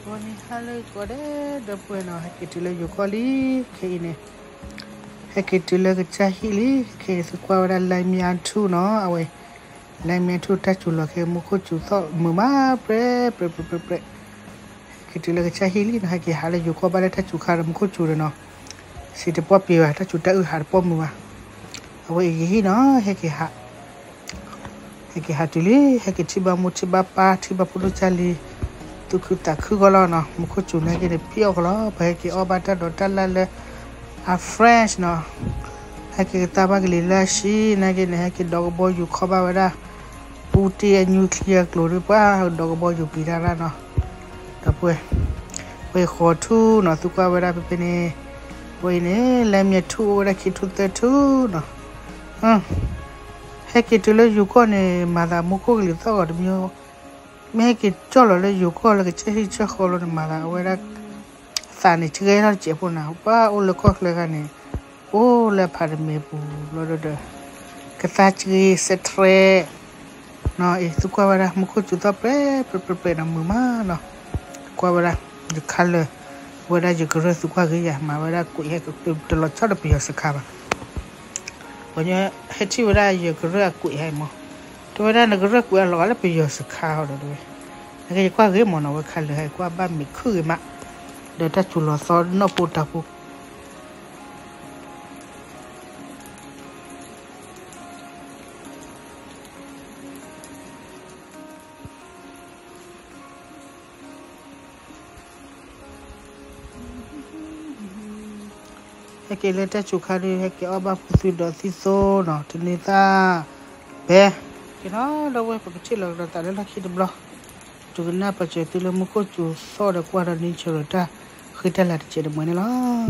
ဂီၤနံၤဟါလၢဂ့ၤကိးဂၤဒဲး ဒီပုၢ်ဝဲၢ်နီၤ, ဟဲက့ၤတုၤလၢယိၤကီၢ်လံ, ခဲအံၤန့ၣ် ဟဲက့ၤတုၤလၢကစၢ်ဟံၣ်လံ, ခဲအံၤသုကွၢ်ဝဲဒၣ် လၢမၠၣ်ထူၣ်နီၤ, အဝဲ လၢမၠၣ်ထူၣ်တၢ်စူၤလီၤခဲ မူခိၣ်စူၤသီၣ်မုာ်မး ပြဲ ပြဲ ပြဲ ပြဲ ပြဲ ဟဲက့ၤတုၤလၢကစၢ်ဟံၣ်လံနီၤ, ဟဲက့ၤဟးလၢယိၤကီၢ်ဘၣ်လၢတၢ်စူၤခါဒီးမူခိၣ်စူၤဒီးနီၤ, စံးတပီၢ်ပှ့ၤဘၣ်, တၢ်စူၤတၢ်အုၣ်ဟးတပီၢ်မုာ်ဘၣ်, အဝဲအံၤယဟံၣ်နီၤ, ဟဲက့ၤဟး ဟဲက့ၤဟးတုၤလံ, ဟဲက့ၤထံၣ်ဘၣ်မိၢ်ထံၣ်ဘၣ်ပၢ်ထံၣ်ဘၣ်ဖိဒိၣ်ကၢ်လံၤ, သူၣ်ခုသးခုဂီၢ်လီၤနီၤ, မူခိၣ်စူၤနာ်က့န့ၣ် ဖံးအီၣ်ကလီၤ, ပဟဲက့ၤအီၣ်ဘၣ်တၢ်ဒိးတၢ်လၣ်လၢ အ French နီၤ, ဟဲက့ၤကသါဘၣ်ကလံၤလၢအဆံနာ်က့န့ၣ် ဟဲက့ၤဒီးကဘီယူၤခီဘၣ်ဝဲဒၣ် ပူတ့ၢ်အ nuclear ကျိၤဒီးပှၤဒီးကဘီယူၤပံၤတၢ်ရၣ်နီၤ, ဒီပုၢ်ဝဲၢ် ပှဲၤဃီၤထူၣ်နီၤ, သုကွၢ်ဝဲဒၣ်ဖဲဖဲန့ၣ်, ပှဲၤအံၤန့ၣ် လၢမၠၣ်ထူၣ်အိၣ်ဝဲဒၣ်ခံထူၣ်သၢထူၣ်နီၤ, ဟဲက့ၤတုၤလၢယိၤကီၢ်န့ၣ် မၤသးမူခိၣ်ကလံၤသီၣ်ဂီၤတမံၤ, မ့ၢ်ဟဲက့ၤကၠီၣ်လီၤလၢယိၤကီၢ်လၢကစၢ်ဟံၣ်ကစၢ်ဃီလီၤန့ၣ် မၤသးအဝဲဒၣ် သးန့ၣ်ကဲထီၣ်တစဲးဖိနီၤ, ပှၤအိၣ်လၢကီၢ်ချၢဂၤန့ၣ် အိၣ်လၢအ apartment ပူၤဘျီဒီး ကသါက့ၤစဲးထြဲး နီၤ, အံၤသုကွၢ်ဝဲဒၣ် မူခိၣ်စူၤသီၣ်ပြဲ ပြဲ ပြဲ ပြဲနီၤ, မုာ်မးနီၤ, ကွၢ်ဝဲဒၣ် ယ color ဝဲဒၣ်ယကရၢၢ် သုကွၢ်ဂ့ၤယၤ မၤဝဲဒၣ်ကွံာ်ဟဲ တလီၤဆီဒီးပယီၤစခါဘၣ်, ပှၤညီဟဲထံၣ်ဝဲဒၣ်ယကရၢၢ်အကွံာ်ဟဲမး, တဲဝဲဒၣ်နကရၢၢ်ကွံာ်အလီၤဂာ်လၢပယီၤစခါအီၤဒီးတဲဝဲ, နကကွၢ်ဂ့ၤမးနီၤ, အဝဲ color ဟဲကွၢ်ဘၣ်မဲာ်ခုၣ်ဂ့ၤမး, ဒီးတၢ်စူၤလီၤသီနီၢ်ဖိတၢ်ဖိ ဟဲက့ၤလၢတၢ်စူၤခါဒီး ဟဲက့ၤအီၣ်ဘၣ်ဖိသုဒီးသံသိနီၤ, တန့ၤသၣ် ဘဲ က့ၤနီၤ, ဒီပုၢ်ဝဲၢ် ပကထံၣ်လီၤကဒီးသးလၢလီၢ်ခံတဘျီ, ဒိကနၣ်ပာ်စၢၤသုလၢမူခိၣ်စူၤသီၣ်ဒီးကွၢ်ဒီး nature တၢ်ဃံတၢ်လၤတစဲးတမှဲၤန့ၣ်လီၤ.